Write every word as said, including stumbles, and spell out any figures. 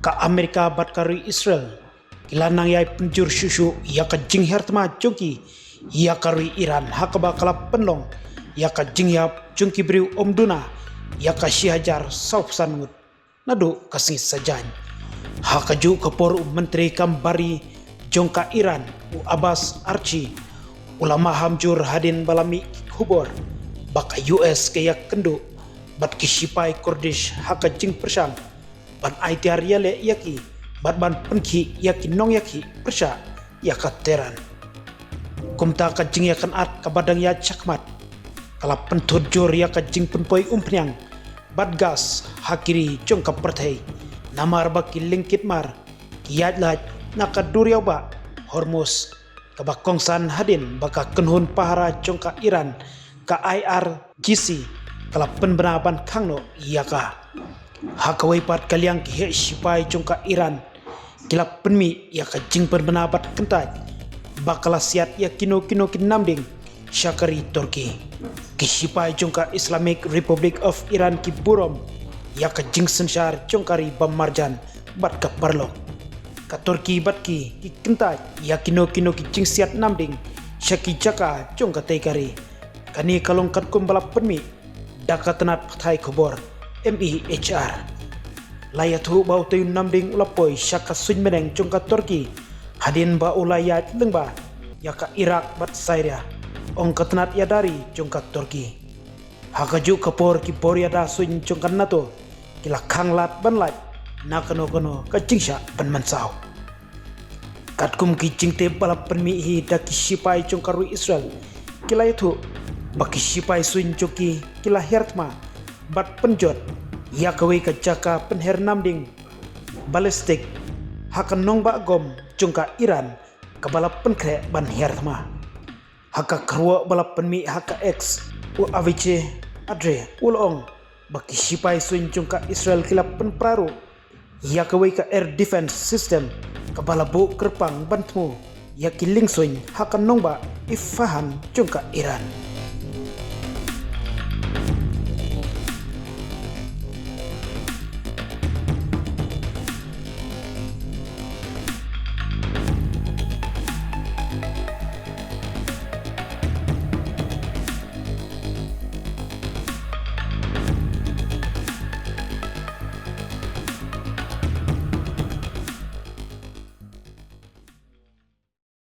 Ka Amerika bad ka ri Israel ki la nang ïai pynjur shuh shuh ïa ka jinghiar thma jong ki ïa ka ri Iran, ha kaba ka la pynlong ïa ka jingïap jong ki briew ym duna ïa ka shi hajar saw phew san ngut naduh ka sngi Saitjaiñ. Ha kajuh ka por u Myntri Kam Bari jong ka Iran, u Abbas Araghchi, u la maham jur hadien ba la mih ki khubor ba ka U S ka ïakynduh bad ki shipai Kurdish ha ka jingpyrshang ban aitiar ïaleh ïa ki bad ban pynkhih ïa ki nongïakhih pyrshah ïa ka Tehran. Kumta ka jingïakynad kaba dang ïaid shakhmat ka la pynthut jur ïa ka jingpynpoi umphniang bad gas ha ki ri jong ka pyrthei, namar ba ki lyngkit mar ki ïaid lait na ka duriaw bah Hormuz, kaba kongsan hadien ba ka kynhun pahara jong ka Iran, ka I R G C, ka la pynbna ban khang noh ïa ka. Ha kawei pat ka liang, ki heh shipai jong ka Iran ki la pynmih ïa ka jingpynbna bad kyntait ba ka la siat ïa kino kino ki namding sha ka ri Turkey. Ki shipai jong ka Islamic Republic of Iran ki burom ïa ka jingsynshar jong ka ri ba marjan bad ka paralok. Ka Turkey bad ki, ki kyntait ïa kino kino ki jingsiat namding sha ki jaka jong katei ka ri. Kane ka long katkum ba la pynmih da ka tnat pathai khubor M E H R. La ïathuh ba utei u namding u la poi sha ka suiñ bneng jong ka Turkey hadien ba u la ïaid lyngba ïa ka Iraq bad Syria, ong ka tnat ïada ri jong ka Turkey. Ha kajuh ka por, ki bor ïada suiñ jong ka NATO ki la khang lad ban lait na kano kano ka jingshah pynmynsaw. Katkum ki jingtip ba la pynmih hi da ki shipai jong ka ri Israel, ki la ïathuh ba ki shipai suiñ jong ki ki la hiar thma bad pynjot ïa kawei ka jaka pynher namding ballistic ha ka nongbah gom jong ka Iran, kaba la pynkhreh ban hiar thma. Ha ka kyrwoh ba la pynmih ha ka X, u Avichai Adre u la ong ba ki shipai suiñ jong ka Israel ki la pynpra ruh ïa kawei ka air defense system, kaba la buh kyrpang ban thmu ïa ki liengsuiñ ha ka nongbah Isfahan jong ka Iran.